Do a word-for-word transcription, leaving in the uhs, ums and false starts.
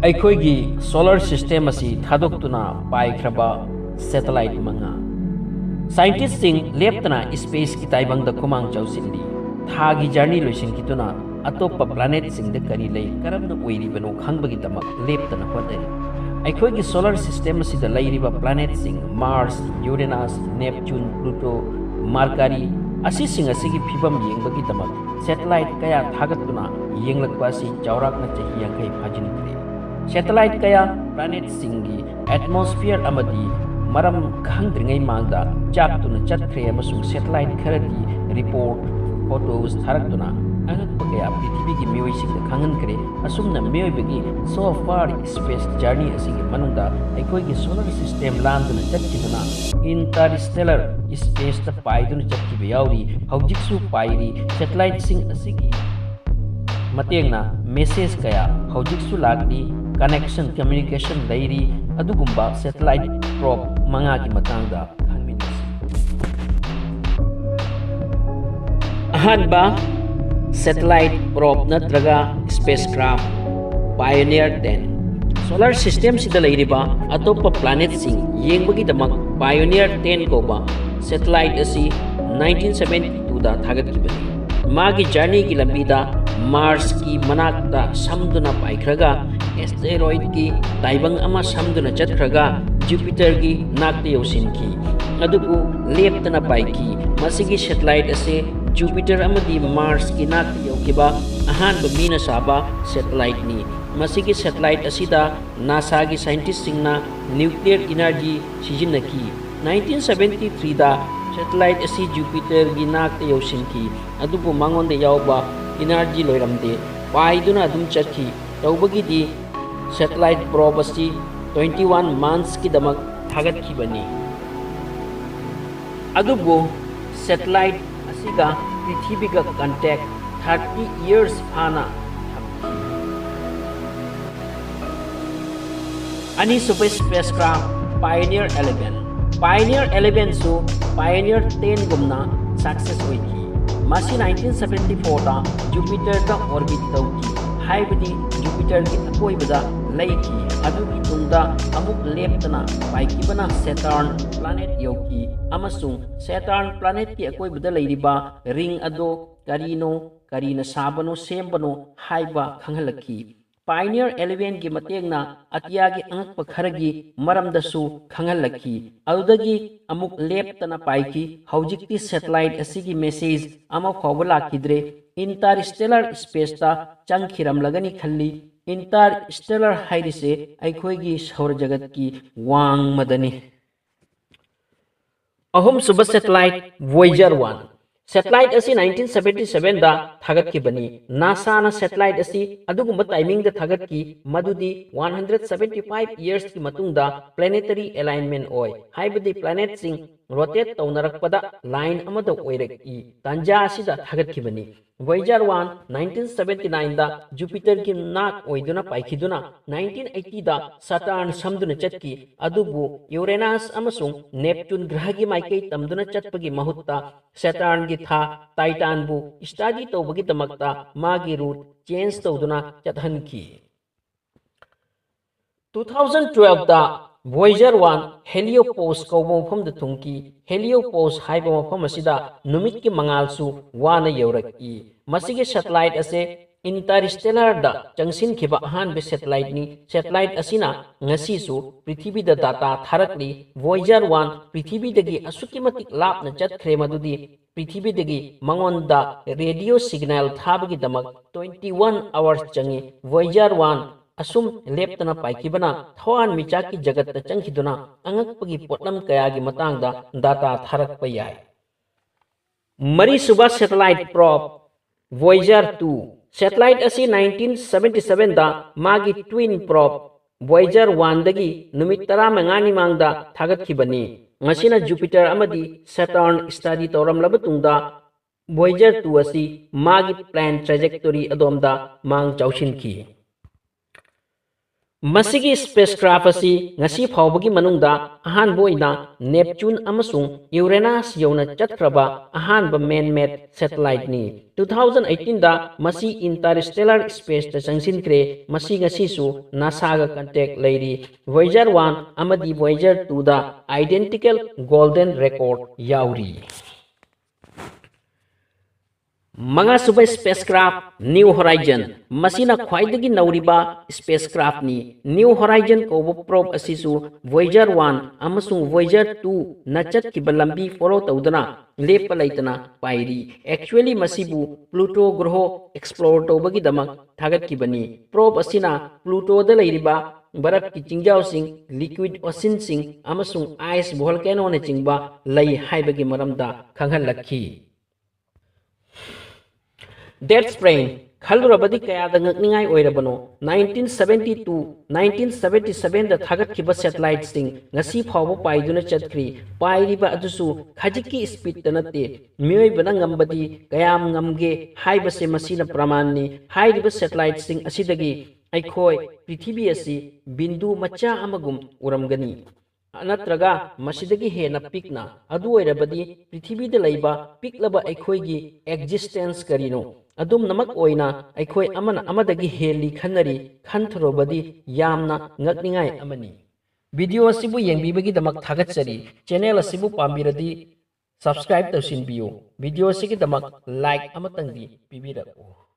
ꯑꯩꯈꯣꯏꯒꯤ solar system ꯑꯁꯤ ꯊꯥꯗꯣꯛꯇꯨꯅ ꯄꯥꯏꯈ꯭ꯔꯕ satellite ꯃꯉꯥ꯫ Scientistꯁꯤꯡ ꯂꯦꯞꯇꯅ spaceꯀꯤ ꯇꯥꯏꯕꯪꯗ ꯈꯨꯃꯥꯡ ꯆꯥꯎꯁꯤꯜꯂꯤ꯫ ꯊꯥꯒꯤ journey ꯂꯣꯏꯁꯤꯟꯈꯤꯗꯨꯅ ꯑꯇꯣꯞꯄ planetꯁꯤꯡꯗ ꯀꯔꯤ ꯂꯩ, ꯀꯔꯝꯅ ꯑꯣꯏꯔꯤꯕꯅꯣ ꯈꯪꯕꯒꯤꯗꯃꯛ ꯂꯦꯞꯇꯅ ꯍꯣꯠꯅꯔꯤ꯫ ꯑꯩꯈꯣꯏꯒꯤ solar system ꯑꯁꯤꯗ ꯂꯩꯔꯤꯕ planetꯁꯤꯡ Mars, Uranus, Neptune, Pluto, Mercury ꯑꯁꯤꯁꯤꯡ ꯑꯁꯤꯒꯤ ꯐꯤꯕꯝ ꯌꯦꯡꯕꯒꯤꯗꯃꯛ satellite ꯀꯌꯥ ꯊꯥꯒꯠꯇꯨꯅ ꯌꯦꯡꯂꯛꯄ ꯑꯁꯤ ꯆꯥꯎꯔꯥꯛꯅ ꯆꯍꯤ ꯌꯥꯡꯈꯩ ꯐꯥꯖꯤꯟꯈ꯭ꯔꯦ꯫ Satellite ꯀꯌꯥ planetꯁꯤꯡꯒꯤ atmosphere ꯑꯃꯗꯤ ꯃꯔꯝ ꯈꯪꯗ꯭ꯔꯤꯉꯩ ꯃꯥꯡꯗ ꯆꯥꯛꯇꯨꯅ ꯆꯠꯈ꯭ꯔꯦ, ꯑꯃꯁꯨꯡ satellite ꯈꯔꯗꯤ report, photos ꯊꯥꯔꯛꯇꯨꯅ ꯑꯉꯛꯄ ꯀꯌꯥ ꯄ꯭ꯔꯤꯊꯤꯕꯤꯒꯤ ꯃꯤꯑꯣꯏꯁꯤꯡꯗ ꯈꯪꯍꯟꯈ꯭ꯔꯦ꯫ ꯑꯁꯨꯝꯅ ꯃꯤꯑꯣꯏꯕꯒꯤ so far space journey ꯑꯁꯤꯒꯤ ꯃꯅꯨꯡꯗ ꯑꯩꯈꯣꯏꯒꯤ solar system ꯂꯥꯟꯗꯨꯅ ꯆꯠꯈꯤꯗꯨꯅ interstellar spaceꯇ ꯄꯥꯏꯗꯨꯅ ꯆꯠꯈꯤꯕ ꯌꯥꯎꯔꯤ, ꯍꯧꯖꯤꯛꯁꯨ ꯄꯥꯏꯔꯤ꯫ Satelliteꯁꯤꯡ ꯑꯁꯤꯒꯤ ꯃꯇꯦꯡꯅ message ꯀꯌꯥ ꯍꯧꯖꯤꯛꯁꯨ ꯂꯥꯛꯂꯤ, connection, communication ꯂꯩꯔꯤ꯫ ꯑꯗꯨꯒꯨꯝꯕ satellite probe ꯃꯉꯥꯒꯤ ꯃꯇꯥꯡꯗ ꯈꯪꯃꯤꯟꯅꯁꯤ꯫ ꯑꯍꯥꯟꯕ, satellite probe ꯅꯠꯇ꯭ꯔꯒ spacecraft, Pioneer ten꯫ Solar systemꯁꯤꯗ ꯂꯩꯔꯤꯕ ꯑꯇꯣꯞꯄ planetꯁꯤꯡ ꯌꯦꯡꯕꯒꯤꯗꯃꯛ Pioneer ten ꯀꯧꯕ satellite ꯑꯁꯤ nineteen seventy twoꯗ ꯊꯥꯒꯠꯈꯤꯕꯅꯤ꯫ ꯃꯥꯒꯤ journeyꯒꯤ ꯂꯝꯕꯤꯗ Marsꯀꯤ ꯃꯅꯥꯛꯇ ꯁꯝꯗꯨꯅ ꯄꯥꯏꯈ꯭ꯔꯒ asteroidꯀꯤ ꯇꯥꯏꯕꯪ ꯑꯃ ꯁꯝꯗꯨꯅ ꯆꯠꯈ꯭ꯔꯒ Jupiterꯒꯤ ꯅꯥꯛꯇ ꯌꯧꯁꯤꯟꯈꯤ꯫ ꯑꯗꯨꯕꯨ ꯂꯦꯞꯇꯅ ꯄꯥꯏꯈꯤ꯫ ꯃꯁꯤꯒꯤ satellite ꯑꯁꯤ Jupiter ꯑꯃꯗꯤ Marsꯀꯤ ꯅꯥꯛꯇ ꯌꯧꯈꯤꯕ ꯑꯍꯥꯟꯕ ꯃꯤꯅ ꯁꯥꯕ satelliteꯅꯤ꯫ ꯃꯁꯤꯒꯤ satellite ꯑꯁꯤꯗ NASAꯒꯤ scientistꯁꯤꯡꯅ nuclear energy ꯁꯤꯖꯤꯟꯅꯈꯤ꯫ Nineteen seventy threeꯗ satellite ꯑꯁꯤ Jupiterꯒꯤ ꯅꯥꯛꯇ ꯌꯧꯁꯤꯟꯈꯤ, ꯑꯗꯨꯕꯨ ꯃꯉꯣꯟꯗ ꯌꯥꯎꯕ energy ꯂꯣꯏꯔꯝꯗꯦ, ꯄꯥꯏꯗꯨꯅ ꯑꯗꯨꯝ ꯆꯠꯈꯤ꯫ ꯇꯧꯕꯒꯤꯗꯤ satellite probe ꯑꯁꯤ twenty one monthsꯀꯤꯗꯃꯛ ꯊꯥꯒꯠꯈꯤꯕꯅꯤ꯫ ꯑꯗꯨꯕꯨ satellite ꯑꯁꯤꯒ ꯄ꯭ꯔꯤꯊꯤꯕꯤꯒ contact thirty years ꯐꯥꯅ ꯊꯝꯈꯤ꯫ ꯑꯅꯤꯁꯨꯕ spacecraft Pioneer eleven꯫ Pioneer elevenꯁꯨ Pioneer tenꯒꯨꯝꯅ success ꯑꯣꯏꯈꯤ꯫ ꯃꯁꯤ nineteen seventy fourꯗ Jupiterꯗ orbit ꯇꯧꯈꯤ꯫ ꯍꯥꯏꯕꯗꯤ ꯖꯨꯄꯤꯇꯔꯒꯤ ꯑꯀꯣꯏꯕꯗ ꯂꯩꯈꯤ꯫ ꯑꯗꯨꯒꯤ ꯇꯨꯡꯗ ꯑꯃꯨꯛ ꯂꯦꯞꯇꯅ ꯄꯥꯏꯈꯤꯕꯅ ꯁꯦꯇꯔꯟ ꯄ꯭ꯂꯥꯅꯦꯠ ꯌꯧꯈꯤ, ꯑꯃꯁꯨꯡ ꯁꯦꯇꯔꯟ ꯄ꯭ꯂꯥꯅꯦꯠꯀꯤ ꯑꯀꯣꯏꯕꯗ ꯂꯩꯔꯤꯕ ꯔꯤꯡ ꯑꯗꯣ ꯀꯔꯤꯅꯣ, ꯀꯔꯤꯅ ꯁꯥꯕꯅꯣ, ꯁꯦꯝꯕꯅꯣ ꯍꯥꯏꯕ ꯈꯪꯍꯜꯂꯛꯈꯤ꯫ ꯄꯥꯏꯅꯤꯌꯔ ꯑꯦꯂꯦꯚꯦꯟꯒꯤ ꯃꯇꯦꯡꯅ ꯑꯇꯤꯌꯥꯒꯤ ꯑꯉꯛꯄ ꯈꯔꯒꯤ ꯃꯔꯝꯗꯁꯨ ꯈꯪꯍꯜꯂꯛꯈꯤ꯫ ꯑꯗꯨꯗꯒꯤ ꯑꯃꯨꯛ ꯂꯦꯞꯇꯅ ꯄꯥꯏꯈꯤ꯫ ꯍꯧꯖꯤꯛꯇꯤ ꯁꯦꯇꯦꯂꯥꯏꯠ ꯑꯁꯤꯒꯤ ꯃꯦꯁꯦꯖ ꯑꯃ ꯐꯥꯎꯕ ꯂꯥꯛꯈꯤꯗ꯭ꯔꯦ꯫ ꯏꯟꯇꯔꯁ꯭ꯇꯦꯂꯔ ꯁ꯭ꯄꯦꯁꯇ ꯆꯪꯈꯤꯔꯝꯂꯒꯅꯤ ꯈꯜꯂꯤ꯫ ꯏꯟꯇꯔꯁ꯭ꯇꯦꯂꯔ ꯍꯥꯏꯔꯤꯁꯦ ꯑꯩꯈꯣꯏꯒꯤ ꯁꯧꯔ ꯖꯒꯠꯀꯤ ꯋꯥꯡꯃꯗꯅꯤ꯫ ꯑꯍꯨꯝꯁꯨꯕ ꯁꯦꯇꯦꯂꯥꯏꯠ ꯚꯣꯌꯦꯖꯔ ꯋꯥꯟ꯫ ꯁꯦꯇꯦꯂꯥꯏꯠ ꯑꯁꯤ ꯅꯥꯏꯟꯇꯤꯟ ꯁꯚꯦꯟꯇꯤ ꯁꯚꯦꯟꯗ ꯊꯥꯒꯠꯈꯤꯕꯅꯤ꯫ ꯅꯥꯁꯥꯅ ꯁꯦꯇꯦꯂꯥꯏꯠ ꯑꯁꯤ ꯑꯗꯨꯒꯨꯝꯕ ꯇꯥꯏꯃꯤꯡꯗ ꯊꯥꯒꯠꯈꯤ, ꯃꯗꯨꯗꯤ ꯋꯥꯟ ꯍꯟꯗ꯭ꯔꯦꯠ ꯁꯚꯦꯟꯇꯤ ꯐꯥꯏꯚ ꯏꯌꯔꯁꯀꯤ ꯃꯇꯨꯡꯗ ꯄ꯭ꯂꯦꯅꯦꯇꯔꯤ ꯑꯦꯂꯥꯏꯟꯃꯦꯟ ꯑꯣꯏ, ꯍꯥꯏꯕꯗꯤ ꯄ꯭ꯂꯥꯅꯦꯠꯁꯤꯡ ꯔꯣꯇꯦꯠ ꯇꯧꯅꯔꯛꯄꯗ ꯂꯥꯏꯟ ꯑꯃꯗ ꯑꯣꯏꯔꯛꯏ꯫ ꯇꯥꯟꯖꯥ ꯑꯁꯤꯗ ꯊꯥꯒꯠꯈꯤꯕꯅꯤ꯫ ꯚꯣꯌꯦꯖꯔ ꯋꯥꯟ ꯅꯥꯏꯟꯇꯤꯟ ꯁꯚꯦꯟꯇꯤ ꯅꯥꯏꯟꯗ ꯖꯨꯄꯤꯇꯔꯒꯤ ꯅꯥꯛ ꯑꯣꯏꯗꯨꯅ ꯄꯥꯏꯈꯤꯗꯨꯅ ꯅꯥꯏꯟꯇꯤꯟ ꯑꯩꯠꯇꯤꯗ ꯁꯇꯥꯔꯟ ꯁꯝꯗꯨꯅ ꯆꯠꯈꯤ, ꯑꯗꯨꯕꯨ ꯌꯨꯔꯦꯅꯁ ꯑꯃꯁꯨꯡ ꯅꯦꯞꯆꯨꯟ ꯒ꯭ꯔꯍꯒꯤ ꯃꯥꯏꯀꯩ ꯇꯝꯗꯨꯅ ꯆꯠꯄꯒꯤ ꯃꯍꯨꯠꯇ ꯁꯦꯇꯥꯔꯟꯒꯤ ꯊꯥ ꯇꯥꯏꯇꯥꯟꯕꯨ ꯁ꯭ꯇꯗꯤ ꯇꯧꯕꯒꯤꯗꯃꯛꯇ ꯃꯥꯒꯤ ꯔꯨꯠ ꯆꯦꯟꯖ ꯇꯧꯗꯨꯅ ꯆꯠꯍꯟꯈꯤ꯫ ꯇꯨ ꯊꯥꯎꯖꯟ ꯇꯨꯋꯦꯜꯐꯇ ꯚꯣꯌꯦꯖꯔ ꯋꯥꯟ ꯍꯦꯂꯤꯑꯣꯄꯣꯁ ꯀꯧꯕ ꯃꯐꯝꯗ ꯊꯨꯡꯈꯤ꯫ ꯍꯦꯂꯤꯑꯣꯄꯣꯁ ꯍꯥꯏꯕ ꯃꯐꯝ ꯑꯁꯤꯗ ꯅꯨꯃꯤꯠꯀꯤ ꯃꯉꯥꯜꯁꯨ ꯋꯥꯅ ꯌꯧꯔꯛꯏ꯫ ꯃꯁꯤꯒꯤ ꯁꯦꯇꯦꯂꯥꯏꯠ ꯑꯁꯦ ꯏꯟꯇꯔꯁ꯭ꯇꯦꯂꯔꯗ ꯆꯪꯁꯤꯟꯈꯤꯕ ꯑꯍꯥꯟꯕ ꯁꯦꯇꯦꯂꯥꯏꯠꯅꯤ꯫ ꯁꯦꯇꯦꯂꯥꯏꯠ ꯑꯁꯤꯅ ꯉꯁꯤꯁꯨ ꯄ꯭ꯔꯤꯊꯤꯕꯤꯗ ꯗꯥꯇꯥ ꯊꯥꯔꯛꯂꯤ꯫ ꯚꯣꯌꯦꯖꯔ ꯋꯥꯟ ꯄ꯭ꯔꯤꯊꯤꯕꯤꯗꯒꯤ ꯑꯁꯨꯛꯀꯤ ꯃꯇꯤꯛ ꯂꯥꯞꯅ ꯆꯠꯈ꯭ꯔꯦ, ꯃꯗꯨꯗꯤ ꯄ꯭ꯔꯤꯊꯤꯕꯤꯗꯒꯤ ꯃꯉꯣꯟꯗ ꯔꯦꯗꯤꯑꯣ ꯁꯤꯒꯅꯦꯜ ꯊꯥꯕꯒꯤꯗꯃꯛ ꯇ꯭ꯋꯦꯟꯇꯤ ꯋꯥꯟ ꯑꯋꯥꯔꯁ ꯆꯪꯏ꯫ ꯚꯣꯌꯦꯖꯔ ꯋꯥꯟ ꯑꯁꯨꯝ ꯂꯦꯞꯇꯅ ꯄꯥꯏꯈꯤꯕꯅ ꯊꯋꯥꯟꯃꯤꯆꯥꯛꯀꯤ ꯖꯒꯠꯇ ꯆꯪꯈꯤꯗꯨꯅ ꯑꯉꯛꯄꯒꯤ ꯄꯣꯠꯂꯝ ꯀꯌꯥꯒꯤ ꯃꯇꯥꯡꯗ ꯗꯥꯇꯥ ꯊꯥꯔꯛꯄ ꯌꯥꯏ꯫ ꯃꯔꯤꯁꯨꯕ ꯁꯦꯇꯦꯂꯥꯏꯠ ꯄ꯭ꯔꯣꯕ, ꯚꯣꯌꯦꯖꯔ ꯇꯨ꯫ ꯁꯦꯇꯦꯂꯥꯏꯠ ꯑꯁꯤ ꯅꯥꯏꯟꯇꯤꯟ ꯁꯚꯦꯟꯇꯤ ꯁꯚꯦꯟꯗ ꯃꯥꯒꯤ ꯇ꯭ꯋꯤꯟ ꯄ꯭ꯔꯣꯕ, ꯚꯣꯌꯦꯖꯔ ꯋꯥꯟꯗꯒꯤ ꯅꯨꯃꯤꯠ ꯇꯔꯥꯃꯉꯥꯅꯤ ꯃꯥꯡꯗ ꯊꯥꯒꯠꯈꯤꯕꯅꯤ꯫ ꯃꯁꯤꯅ ꯖꯨꯄꯤꯇꯔ ꯑꯃꯗꯤ ꯁꯦꯇꯔꯟ ꯁ꯭ꯇꯗꯤ ꯇꯧꯔꯝꯂꯕ ꯇꯨꯡꯗ, ꯚꯣꯌꯦꯖꯔ ꯇꯨ ꯑꯁꯤ ꯃꯥꯒꯤ ꯄ꯭ꯂꯥꯟ ꯇ꯭ꯔꯦꯖꯦꯛꯇꯣꯔꯤ ꯑꯗꯣꯝꯗ ꯃꯥꯡ ꯆꯥꯎꯁꯤꯟꯈꯤ꯫ ꯃꯁꯤꯒꯤ spacecraft ꯑꯁꯤ ꯉꯁꯤ ꯐꯥꯎꯕꯒꯤ ꯃꯅꯨꯡꯗ ꯑꯍꯥꯟꯕ ꯑꯣꯏꯅ Neptune ꯑꯃꯁꯨꯡ Uranus ꯌꯧꯅ ꯆꯠꯈ꯭ꯔꯕ ꯑꯍꯥꯟꯕ man-made satellite ꯅꯤ꯫ Two thousand eighteen ꯗ ꯃꯁꯤ interstellar space ꯇ ꯆꯪꯁꯤꯟꯈ꯭ꯔꯦ꯫ ꯃꯁꯤ ꯉꯁꯤꯁꯨ NASA ꯒ contact ꯂꯩꯔꯤ꯫ Voyager one ꯑꯃꯗꯤ Voyager two ꯗ identical golden record ꯌꯥꯎꯔꯤ꯫ ꯃꯉꯥꯁꯨꯕ spacecraft New Horizon꯫ ꯃꯁꯤꯅ ꯈ꯭ꯋꯥꯏꯗꯒꯤ ꯅꯧꯔꯤꯕ spacecraft ꯅꯤ꯫ New Horizon ꯀꯧꯕ probe ꯑꯁꯤꯁꯨ Voyager one ꯑꯃꯁꯨꯡ Voyager two ꯅ ꯆꯠꯈꯤꯕ ꯂꯝꯕꯤ follow ꯇꯧꯗꯨꯅ ꯂꯦꯞꯄ ꯂꯩꯇꯅ ꯄꯥꯏꯔꯤ꯫ Actually, ꯃꯁꯤꯕꯨ Pluto ꯒ꯭ꯔꯍꯣ explore ꯇꯧꯕꯒꯤꯗꯃꯛ ꯊꯥꯒꯠꯈꯤꯕꯅꯤ꯫ Probe ꯑꯁꯤꯅ Pluto ꯗ ꯂꯩꯔꯤꯕ ꯕꯔꯐꯀꯤ ꯆꯤꯡꯖꯥꯎꯁꯤꯡ, liquid ocean ꯁꯤꯡ ꯑꯃꯁꯨꯡ ice volcano ꯅꯆꯤꯡꯕ ꯂꯩ ꯍꯥꯏꯕꯒꯤ ꯃꯔꯝꯗ ꯈꯪꯍꯜꯂꯛꯈꯤ꯫ Death Brain꯫ ꯈꯜꯂꯨꯔꯕꯗꯤ ꯀꯌꯥꯗ ꯉꯛꯅꯤꯡꯉꯥꯏ ꯑꯣꯏꯔꯕꯅꯣ? Nineteen seventy two, nineteen seventy seven ꯗ ꯊꯥꯒꯠꯈꯤꯕ satellite ꯁꯤꯡ ꯉꯁꯤ ꯐꯥꯎꯕ ꯄꯥꯏꯗꯨꯅ ꯆꯠꯈ꯭ꯔꯤ꯫ ꯄꯥꯏꯔꯤꯕ ꯑꯗꯨꯁꯨ ꯈꯖꯤꯛꯀꯤ speed ꯇ ꯅꯠꯇꯦ꯫ ꯃꯤꯑꯣꯏꯕꯅ ꯉꯝꯕꯗꯤ ꯀꯌꯥꯝ ꯉꯝꯒꯦ ꯍꯥꯏꯕꯁꯦ ꯃꯁꯤꯅ ꯄ꯭ꯔꯃꯥꯟꯅꯤ꯫ ꯍꯥꯏꯔꯤꯕ satellite ꯁꯤꯡ ꯑꯁꯤꯗꯒꯤ ꯑꯩꯈꯣꯏ ꯄ꯭ꯔꯤꯊꯤꯕꯤ ꯑꯁꯤ ꯕꯤꯟꯗꯨ ꯃꯆꯥ ꯑꯃꯒꯨꯝ ꯎꯔꯝꯒꯅꯤ꯫ ꯅꯠꯇ꯭ꯔꯒ ꯃꯁꯤꯗꯒꯤ ꯍꯦꯟꯅ ꯄꯤꯛꯅ꯫ ꯑꯗꯨ ꯑꯣꯏꯔꯕꯗꯤ ꯄ꯭ꯔꯤꯊꯤꯕꯤꯗ ꯂꯩꯕ ꯄꯤꯛꯂꯕ ꯑꯩꯈꯣꯏꯒꯤ existence ꯀꯔꯤꯅꯣ? ꯑꯗꯨꯝꯅꯃꯛ ꯑꯣꯏꯅ ꯑꯩꯈꯣꯏ ꯑꯃꯅ ꯑꯃꯗꯒꯤ ꯍꯦꯜꯂꯤ ꯈꯟꯅꯔꯤ꯫ ꯈꯟꯊꯔꯨꯕꯗꯤ ꯌꯥꯝꯅ ꯉꯛꯅꯤꯡꯉꯥꯏ ꯑꯃꯅꯤ꯫ Video ꯑꯁꯤꯕꯨ ꯌꯦꯡꯕꯤꯕꯒꯤꯗꯃꯛ ꯊꯥꯒꯠꯆꯔꯤ꯫ Channel ꯑꯁꯤꯕꯨ ꯄꯥꯝꯕꯤꯔꯗꯤ subscribe ꯇꯧꯁꯤꯟꯕꯤꯌꯨ꯫ Video ꯑꯁꯤꯒꯤꯗꯃꯛ like ꯑꯃꯇꯪꯗꯤ ꯄꯤꯕꯤꯔꯛꯎ꯫